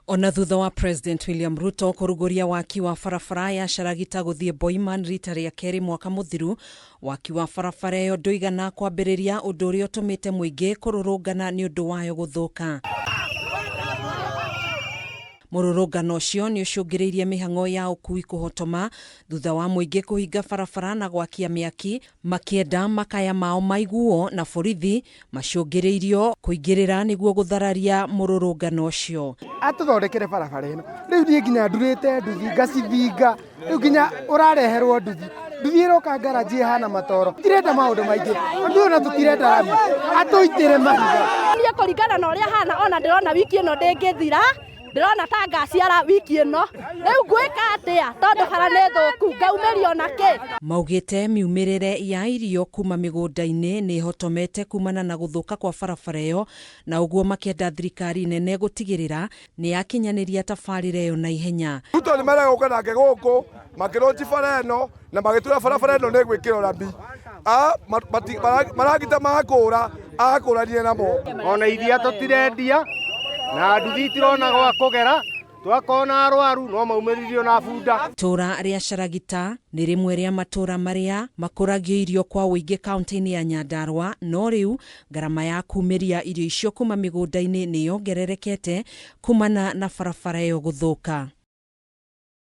Ona thutha wa President William Ruto kũrugũria waki wa barabara ya Sharagita gũthiĩ Boiman rita rĩa kerĩ mwaka mũthiru, waki wa barabara ĩyo ndũigana kwambĩrĩria ũndũ ũrĩa ũtũmĩte mũingĩ kũrũrũngana nĩ ũndũ wayo gũthũka. Mũrũrũngano ũcio nĩ ũcũngĩrĩirie mĩhang'o ya ũkui kũhotoma thutha wa mũingĩ kũhinga barabara na gwakia mĩaki makĩenda makaya mao maiguo na borithi macũngĩrĩirio kũingĩrĩra nĩguo gũthararia mũrũrũngano ũcio. Atũthondekere barabara ĩno. Rĩu niĩ nginya ndurĩte nduthi ngacithinga, rĩu nginya ũrareherwo nduthi, nduthi ĩroka ngaranji ĩhana matoro. Tũtirenda maũndũ maingĩ, ũndũ ũyũ ona tũtirenda rami, atũitĩre mahiga. Niĩ kũringana na ũrĩa hana ona ndĩrona wiki ĩno ndĩngĩthira. Ndĩrona ta ngaciara wiki ĩno. Rĩu ngwĩka atĩa tondũ bara nĩ thũku, ngaumĩrio na kĩ? Maugĩte miumĩrĩre ya irio kuma mĩgũnda-inĩ nĩ ĩhotomete kumana na gũthũka kwa barabara ĩyo na ũguo makĩenda thirikari nene gũtigĩrĩra nĩ yakinyanĩria tabarĩra ĩyo na ihenya. Ruto nĩ maregũka nake gũkũ makĩronji bara ĩno na magĩtwĩra barabara ĩno nĩ ĩgwĩkĩrwo rami. Maragita makũra akũranire namo. Ona iria tũtirendia na nduthi itirona gwa kũgera twakorwo na arwaru no maumĩririo na bunda. Itũũra rĩa Sharagita nĩ rĩmwe rĩa matũũra marĩa makũragio irio kwa ũingĩ kaunti-inĩ ya Nyandarua, no rĩu ngarama ya kumĩria irio icio kuma mĩgũnda-inĩ nĩ yongererekete kumana na barabara ĩyo gũthũka.